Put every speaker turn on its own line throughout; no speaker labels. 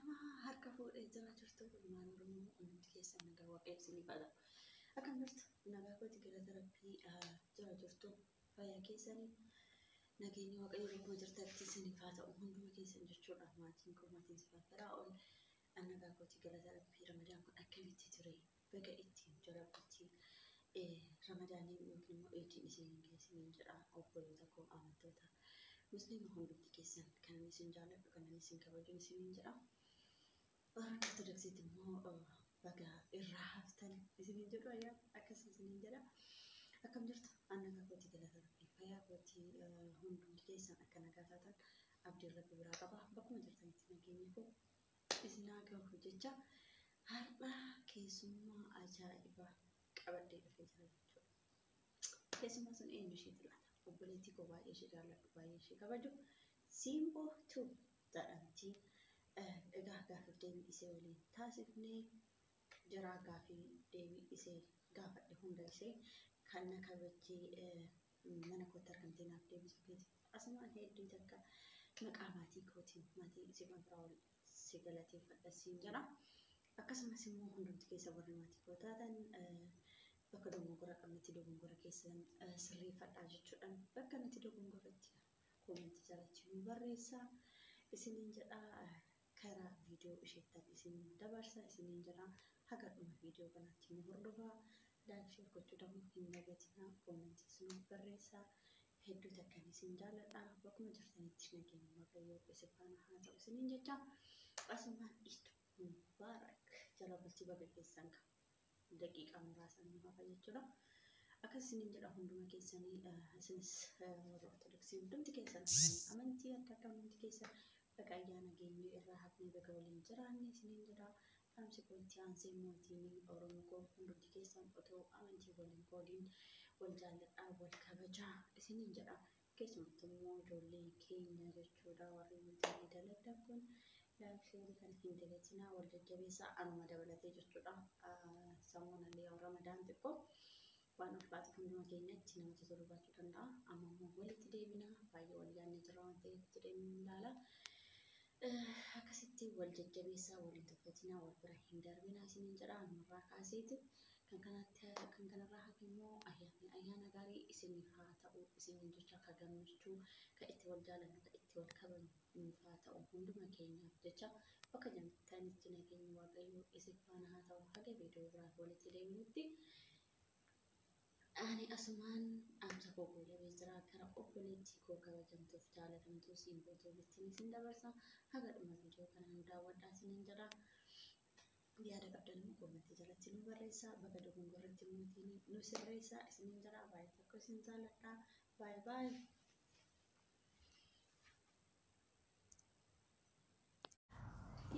Ashamaa harka fuudhee jira jirtu ilmaan Oromoo hundumti keessan nagaa waaqayyo isiniif haa ta'u. Akkam jirtu nagaa kooti galata rabbii jira jirtu fayyaa keessanii nageenya waaqayyo bakkuma jirtanitti isiniif haa ta'u hunduma keessan jechuudha. Maatiin koo maatiin sifaaf firaa ol nagaa kooti galata rabbii. Ramadaan kun akkamitti ture? Baga ittiin jala bultii ramadaaniin yookiin immoo eejiin isiniin geessiniin jedha. Obboloota koo amantoota musliima hundumti keessan kan inni isin jaalladhu kan inni isin kabaju isiniin jedha. Warra Ortodoksiitti immoo baga irraa haftan isiniin jedhu ayyaana akkas isiniin jedha. Akkam jirtu? An nagaa kootii galata rabbii fayyaa kootii hundumti keessan akka nagaa taatan abdiin rabbi biraa qaba. Bakkuma jirtanitti nageenyi koo isin haa gahu jecha har'a keessummaa ajaa'ibaa qabadhee dhufee jira jechuudha. Keessummaa sun eenyu isheeti laata? Obboleettii koo baay'ee ishee jaalladhu baay'ee ishee kabaju Simboo Tube jedhamti. Egaa gaaffiif deebii isee waliin taasifnee jira. Gaaffii deebii isee gaafadhe hunda isee kan na kabajjee mana kootti argamtee naaf deebisuu keetiif asumaan hedduu takka maqaa maatii kootiin maatii Siifan Firaa'ol si galateeffadha siin jedha. Akkasumas immoo hundumti keessa warri maatii koo taatan bakka dogongora qabnetti dogongora keessan sirreeffadhaa jechuudhaan bakka nuti dogongoratti koomentii jalatti nu barreessaa isiniin jedha. Karaa viidiyoo isheettan isin dabarsa isiniin jedha. Haga dhuma viidiyoo kanaatti nu hordofaa. Like share gochuu dammoo hin dagatinaa. Koomentii nu barreessaa. Hedduu takkan isin jaalladha. Bakkuma jirtanitti nageenyi Waaqayyoo isin faana haa ta'u isiniin jecha. Asumaan Iid Mubaarak jala bultii baga keessan ka daqiiqaa muraasa nu hafa jechuudha. Akkas isiniin jedha hunduma keessanii isinis warra Ortodoksii hundumti keessan amantii adda addaa hundumti keessan baga ayyaana geenyee irraa hafnee baga waliin jiraanne isiniin jedha. Dhaamsi koo itti aansee mootiin Oromoo koo hundumti keessan otoo amantii waliin qoodiin wal jaalladhaa wal kabajaa isiniin jedha. Keessumattuu immoo ijoollee keenya jechuudha warri yuutuubii dalagdan kun like share kana hin dagatinaa wal jajjabeessaa anuma dabalatee jechuudha. Samoonallee yoo ramadaan xiqqoo waan ulfaatu hunduma keenyatti namatti toluu baachuu danda'a. Amma immoo walitti deebina baay'ee wal yaadne jira waan ta'eef jedheen ilaala. Akkasitti wal jajjabeessaa wal hin tuffatinaa wal bira hin darbinaa isiniin jedha ammarraa kaaseeti. Kan kanatti kan kanarraa hafe immoo ayyaanni ayyaana gaarii isiniif haa ta'u isiniin jecha akka gammachuu kan itti wal jaalannu kan itti wal kabajnu nuuf haa ta'u hunduma keenyaaf jecha bakka jirtanitti nageenyi Waaqayyoo isin faana haa ta'u haga viidiyoo biraan walitti deebinutti. Ani asumaan dhaamsa koo goolabee jira gara obboleettii koo kabajamtuuf jaalatamtuu Simboo Tuubittiin isin dabarsa. Haga dhuma viidiyoo kana nu daawwadhaa isiniin jedha. Yaada qabdan immoo koomentii jalatti nu barreessaa. Bakka dogongorratti mootiin nu sirreessaa isiniin jedha. Baay'ee tokko isin jaalladha. Baay'ee baay'ee.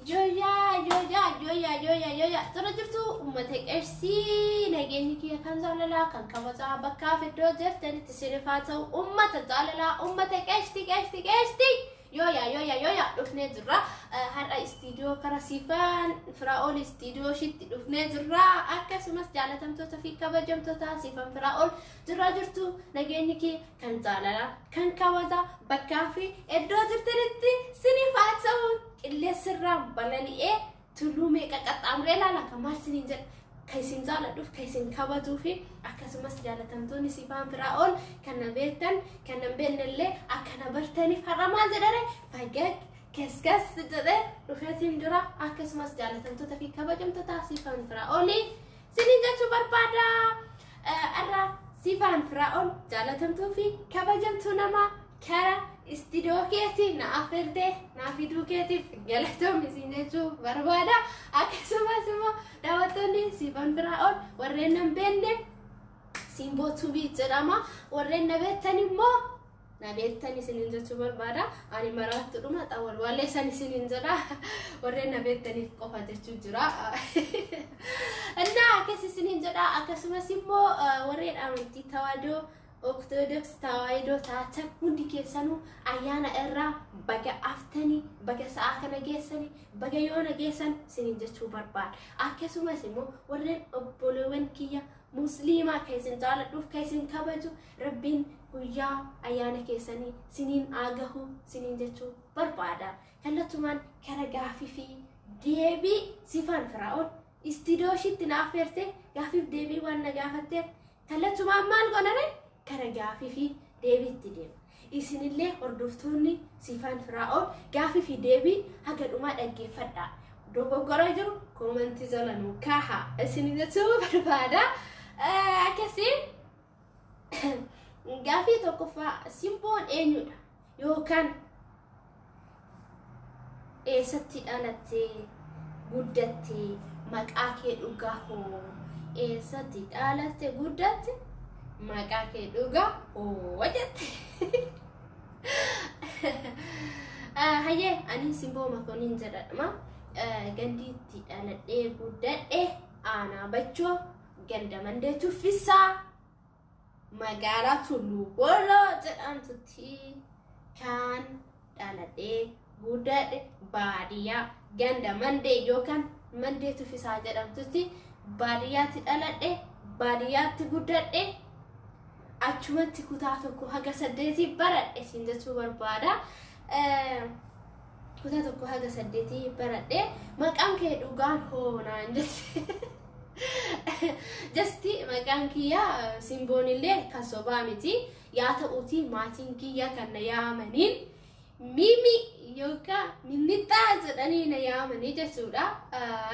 Yooyaa yooyaa yooyaa yooyaa yooyaa tola jirtu uummata qersii nageenyi kiyya kan jaalalaa kan kabajaa bakkaaf iddoo jirtanitti isiniif haa ta'u uummata jaalalaa uummata qeeshti qeeshti qeeshti yooyaa yooyaa yooyaa dhufnee jirra. Har'a istiidiyoo kara Siifan Firaa'ol istiidiyoo ishiitti dhufnee jirra. Akkasumas jaalatamtoota fi kabajamtoota Siifan Firaa'ol jirra jirtu nageenyi kiyya kan jaalalaa kan kabajaa bakkaa fi iddoo jirtanitti isiniif haa ta'u. Qilleensarraan balali'ee tulluu meeqa qaxxaamuree ilaala kan maal isiniin jedha. Kan isin jaaladhuuf kan isin kabajuu fi akkasumas jaalatamtoonni Siifan Firaa'ol kan na beektan kan na hin beekne illee akka na bartaniif har'a maal jedhare fagag kaskas jedhee dhufeetiin jira. Akkasumas jaalatamtoota fi kabajamtoota Siifan Firaa'olii isiniin jechuu barbaada. Har'a Siifan Firaa'ol jaalatamtuu fi kabajamtuu namaa kara istiidiyoo keetii na affeertee na fiduu keetiif galatoomi isin jechuu barbaada. Akkasumas immoo daawwattoonni Siifan Firaa'ol warreen na hin beekne Simboo Tuubii jedhama. Warreen na beektan immoo na beektan isiniin jechuu barbaada. Ani maraattuudhuma xawwalwaalee san isiniin jedha. Warreen na beektaniif qofa jechuu jira. Innaa akkas isiniin jedha. Akkasumas immoo warreen amantii tawaadoo Ortodoks Tawaahidoo taatan hundi keessanuu ayyaana irraa baga aftanii baga sa'aa kana geessanii baga yoona geessan isiniin jechuu barbaada. Akkasumas immoo warreen obboleewwan kiyya musliimaa kan isin jaaladhuuf kan isin kabaju rabbiin Guyyaa ayyaana keessanii siniin aagahu siniin jechuu barbaada. Kallattumaan kara gaafii fi deebii Sifaan Firaa'ol istiidiyoo ishiitti na affeerte, gaafiif deebii waan na gaafatteef, kallattumaan maal godhane, kara gaafii fi deebiitti deema. Isinillee hordoftoonni Sifaan Firaa'ol gaafii fi deebii haga dhumaa dhaggeeffadhaa. Dogoggora jiru koomantii jala nuu kaahaa isin jechuu barbaada. Akkasii gaafii tokkoffaa, Simboon eenyudha yookaan eessatti dhalattee guddatte, maqaa kee dhugaa hoo, eessatti dhalatte guddatte, maqaa kee dhugaa hoo jette. Hayyee, ani Simboo Makoniin jedhama. Gandiitti dhaladhee guddadhe aanaa Bachoo, ganda Mandee Tuffisaa, magaalaa Tulluu Booloo jedhamtutti kan dhaladhee guddadhe, baadiyyaa ganda Mandee yookaan Mandee Tuffisaa jedhamtutti baadiyyaatti dhaladhe, baadiyyaatti guddadhe, achumatti kutaa 1 haga 8 baradhe siin jechuu barbaada. Kutaa 1 haga 8 baradhe. Maqaan kee dhugaan hoo naan jette. Just maqaan kiyya Simboon illee kan sobaa miti. Yaa ta'uuti, maatiin kiyya kan na yaamaniin Mimi yookaan Mimixaa jedhanii na yaamanii jechuudha.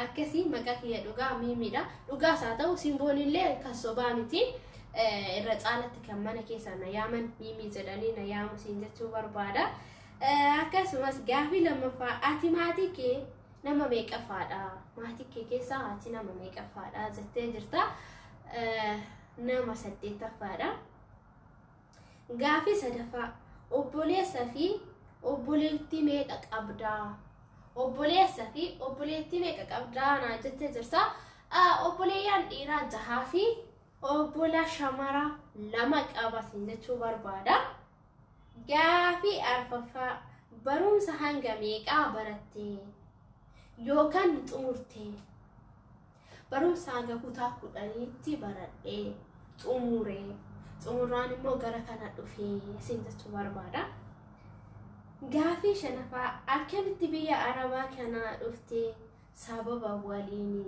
Akkasii maqaa kiyya dhugaa Mimiidha. Dhugaas haa ta'u, Simboon illee kan sobaa miti. Irra caalatti kan mana keessaa na yaaman Mimi jedhanii na yaamu siin jechuu barbaada. Akkasumas gaafii lammaffaa, ati maatii kee nama meeqaffaadha? Maatii kee keessaa ati nama meeqaffaadha jettee jirta. Nama saddeettaffaadha. Gaafii sadaffaa, obboleessa fi obboleettii meeqa qabdaa? Obboleessa fi obboleettii meeqa qabdaa naan jettee jirta. Obboleeyyaan dhiiraa jahaa fi obbolaa shamaraa lama qaba siin jechuu barbaada. Gaafii arfaffaa, barumsa hanga meeqaa baratte yookaan xumurte? Barumsa hanga kutaa 10tti baradhee xumure. Xumurraan immoo gara kana dhufee siin jechuu barbaada. Gaafii shanaffaa, akkamitti biyya Arabaa kana dhufte, sababa waliini?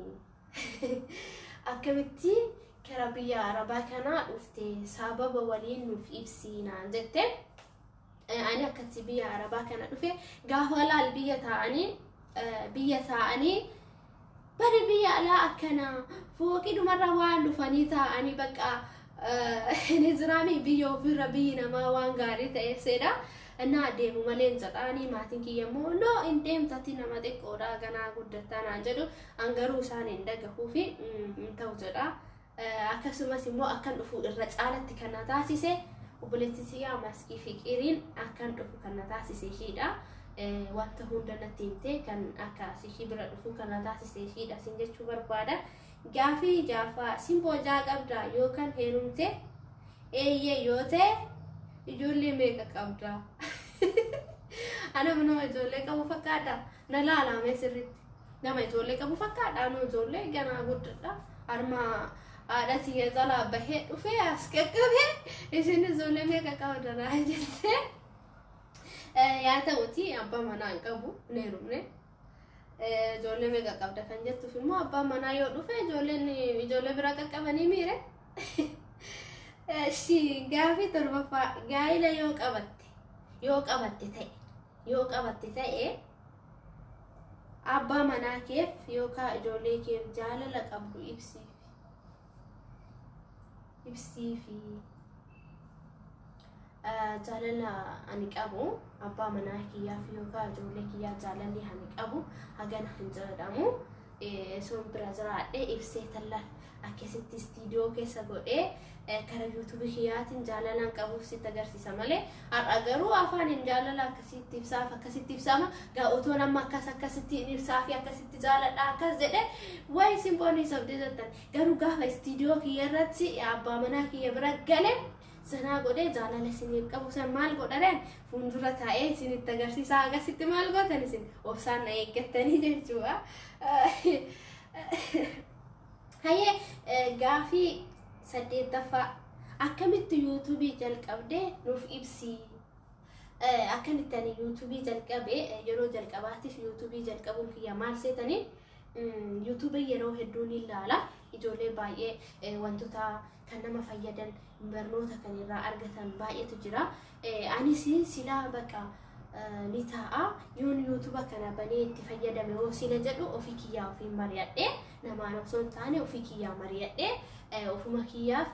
Akkamitti gara biyya Arabaa kanaa dhufte, sababa waliin nuuf ibsii naan jette. Ani akkatti biyya Arabaa kana dhufe, gaafa laal biyya taa'anii bari biyya alaa akkana fooqii dhumarra waan dhufanii taa'anii bakka ni jiraami, biyya ofiirra biyyi namaa waan gaarii ta'e seedha. Innaa deemu malee hin jedhaanii, maatiin kiyya immoo no, hin deemtati, nama xiqqoodha, ganaa guddattaa naan jedhu. An garuu isaan hin dhagahuu fi hin ta'u jedha. Akkasumas immoo akkan dhufu irra caalatti kan na taasise obboleettii tiyyaa Maskii Fiqiriin akkan dhufu kan na taasise ishiidha. Wanta hunda natti himte, kan akka ishii bira dhufu kan na taasise ishiidha siin jechuu barbaada. Gaafii jaafaa, Simboo jaa qabdaa yookaan heerumte? Eeyyee yoo ta'e, ijoollee meeqa qabda? Ana nama ijoollee qabu fakkaata? Na laalame sirriitti. Nama ijoollee qabu fakkaata? Anu ijoollee ganaa guddadha. Harma haadha tiyya jalaa bahee dhufee as qaqqabee, isin ijoollee meeqa qabda naa jettee. Yaa ta'uti, abbaa manaa hin qabu, hin heerumne. Ijoollee meeqa qabda kan jettuuf immoo abbaan manaa yoo dhufe ijoolleen ijoollee biraa qaqqabanii miire. Gaafii torbaffaa, gaa'ila yoo qabatte ta'e, abbaa manaa keef yookaan ijoollee keef jaalala qabdu ibsiif. Ibsiifi jaalala ani qabu abbaa manaa kiyyaaf yookaan ijoollee kiyyaa, jaalalli ani qabu hagana hin jedhamu. Sun bira jiraadhee ibsee tallaan akkasitti istiidiyoo keessa godhee karaa yuutuubii kiyyaatiin jaalalaan qabuuf sitti agarsiisa malee, har'a garuu afaan hin jaalala akkasitti ibsaaf akkasitti ibsama gaa otoo nama akkas akkasitti hin ibsaa fi akkasitti jaaladha akkas jedhe wayi Simboon sobdee jettan. Garuu gaafa istiidiyoo kiyya irratti abbaa manaa kiyya bira gale sanaa godhee jaalala isiniif qabu san maal godhareen fuuldura taa'ee isinitti agarsiisa. Akkasitti maal gootan, isin obsaan na eeggattanii jechuudha. Hayyee, gaafii saddeettaffaa, Akkamitti yuutuubii jalqabdee nuuf ibsi. Akkamitti ani yuutuubii jalqabe, yeroo jalqabaatiif yuutuubii jalqabuun kiyya maal seetanii, yuutuubii yeroo hedduu ni ilaala. Ijoollee baay'ee wantoota kan nama fayyadan, barnoota kan irraa argatan baay'eetu jira. Anis silaa bakka ni taa'a yoon yuutuuba kana banee itti fayyadame hoo sila jedhu ofii kiyyaa ofiin mari'adhee, namaan osoo hin taane ofii kiyyaa mari'adhee, ofuma kiyyaaf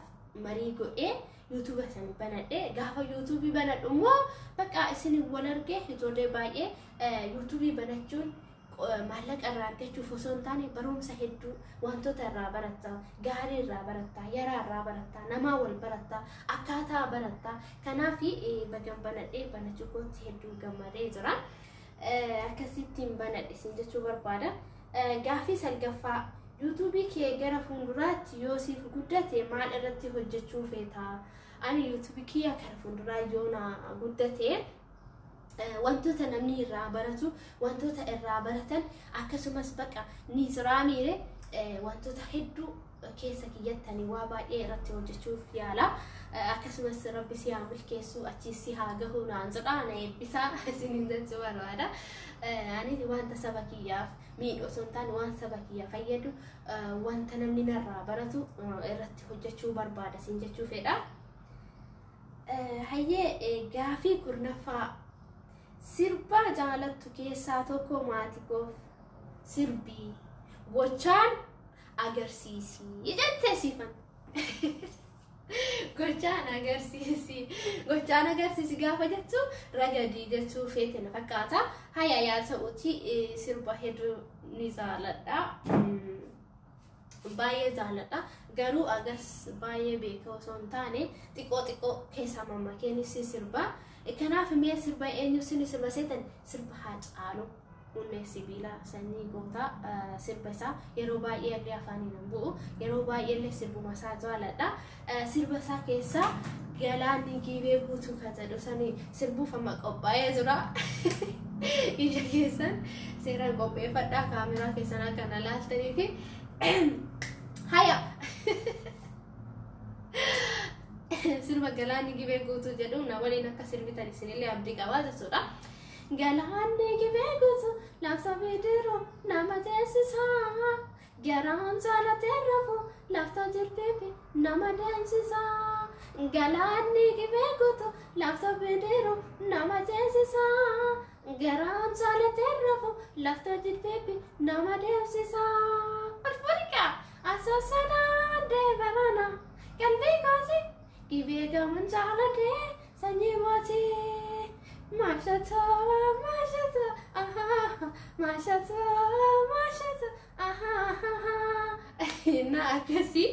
marii godhee yuutuuba san banadhee. Gaafa yuutuubii banadhu immoo bakka isin wal argee, ijoollee baay'ee yuutuubii banachuun maallaqa irraa argachuuf osoo hin taane barumsa hedduu wantoota irraa baratta, gaarii irraa baratta, yaraa irraa baratta, namaa wal baratta, akkaataa baratta. Kanaaf bagan banadhee, banachuu kootti hedduu gammadee jira. Akkasittiin banadhe isin jechuu barbaada. Gaaffii salgaffaa: yuutuubii kee gara fuulduraatti yoo siif guddate maal irratti hojjechuu feeta? Ani yuutuubii kiyya gara fuulduraa yoo na guddate wantoota namni irraa baratu, wantoota irraa baratan, akkasumas baqa ni jiraa miire wantoota hedduu keessa kiyyattanii waa baay'ee irratti hojjechuuf yaala. Akkasumas Rabbi si haa milkeessu, achi si haa gahu naan jedha, na eebbisaa isiniin jechuu barbaada. Ani wanta saba kiyyaaf miidhu osoo hin taane waan saba kiyya fayyadu, wanta namni narraa baratu irratti hojjechuu barbaada isin jechuu fedha. Hayyee, gaafii 10ffaa: sirba jaalattu keessaa tokko maatii koof sirbii gochaan agarsiisii jettee Siifan. Gochaan agarsiisi. Gochaan agarsiisi gaafa jettu ragadii jechuu feete na fakkaata. Haya, yaa ta'uti, sirba hedduu ni jaaladha. Baay'ee jaaladha. Garuu agas baay'ee beeka osoo hin taane xiqqoo xiqqoo keessaa mammakeenis sirba. Kanaaf mee sirba eenyu sini sirba seetan? Sirba Haacaaluu Hundee Sibiilaa, sanyii gootaa, sirba isaa yeroo baay'ee illee afaaniin hin bu'u. Yeroo baay'ee illee sirbuma isaa jaaladha. Sirba isaa keessaa "Galaanni Giibee Guutuu" kan jedhu sani sirbuuf amma qophaa'ee jira. Ija keessan seeraan qopheeffadhaa, kaameraa keessan akka na laaltanii fi haya. Sirba "Galaanni Gibee Guutuu" jedhu na waliin akka sirbitan isinillee abdii qabaa jechuudha. Galaanni gibee guutuu lafta bidiruu nama teessisaa. Garaan jaalatee rafu lafta jilbeefi nama deemsisaa. Galaanni gibee guutuu lafta bidiruu nama teessisaa. Garaan jaalatee rafu lafta jilbeefi nama deemsisaa. Ulfurqa asaasanaa deebarana qalbii kooti gibee gaman jaalatee sanyii mootii. Maashata maashata ahaa, maashata maashata ahaa. Na akkasii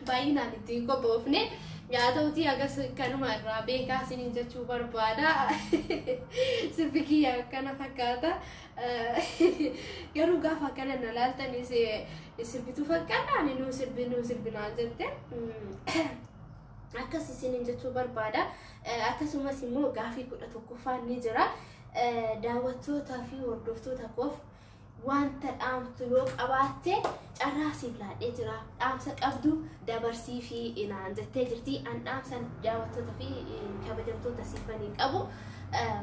baay'inaan ittiin qophoofne, yaa ta'utii agas kanuma irraa beekaa isiniin jechuu barbaada. Sirbi kiyya akkana fakkaata. Garuu gaafa akkana na laaltanis sirbituu fakkaata, ani nuu sirbi nuu sirbinaa jette. Akkas isiniin jechuu barbaada. Akkasumas immoo gaafii 11ffaan ni jira. Daawwattootaa fi hordoftoota koof wanta dhaamtu yoo qabaatte carraa siif laadhee jira. Dhaamsa qabdu dabarsii fi naan jettee jirti. An dhaamsa daawwattoota fi kabajamtoota Siifanii qabu,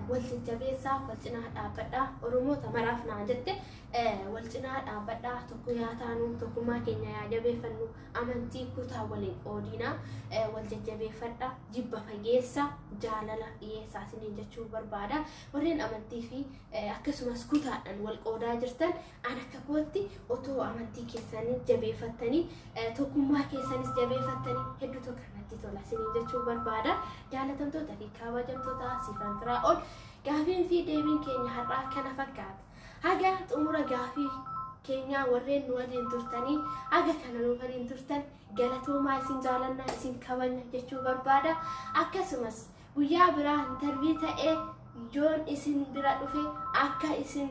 wal jajjabeessaa, wal cinaa dhaabbadhaa, Oromoota maraaf naan jette, wal cinaa dhaabbadhaa, tokko yaa taanu, tokkummaa keenya yaa jabeeffannu, amantii kutaa waliin qoodinaa, wal jajjabeeffadhaa, jibba fageessa, jaalala dhiyeessaa isiniin jechuu barbaada. Warreen amantii fi akkasumas kutaadhaan wal qoodaa jirtan, an akka kootti otoo amantii keessanii jabeeffattanii, tokkummaa keessanis jabeeffattanii hedduu tokko natti tola isiniin jechuu barbaada. Jaalatamtoota fi kabajamtoota Siifan Firaa'ol, gaafiin fi deebiin keenya har'aa kana fakkaata. Haga xumura gaafii keenyaa warreen nu waliin turtanii, haga kana nu waliin turtan, galatoomaa, isin jaalannaa, isin kabajna jechuu barbaada. Akkasumas guyyaa biraa interview ta'ee yoon isin bira dhufe akka isin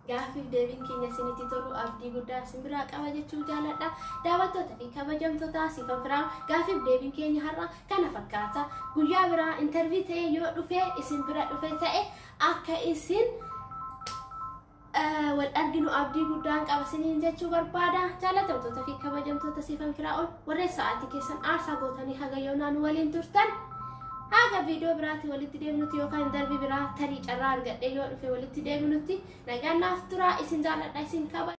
gaaffiif deebiin keenya isinitti tolu abdii guddaa isin biraa qaba jechuu jaaladha. Daawwattoota fi kabajamtoota Siifan Firaa, gaaffiif deebiin keenya har'a kana fakkaata. Guyyaa biraa interview ta'ee yoo dhufe, isin bira dhufe ta'e, akka isin wal arginu abdii guddaan qaba isiniin jechuu barbaada. Jaalatamtoota fi kabajamtoota Siifan Firaa'ol, warreen sa'aatii keessan aarsaa gootanii haga yoonaa nu waliin turtan, haga viidiyoo biraatti walitti deemnutti yookaan darbii biraa tarii carraa argadhee yoo dhufe walitti deemnutti nagaan naaf turaa. Isin jaaladha, isin kabaja.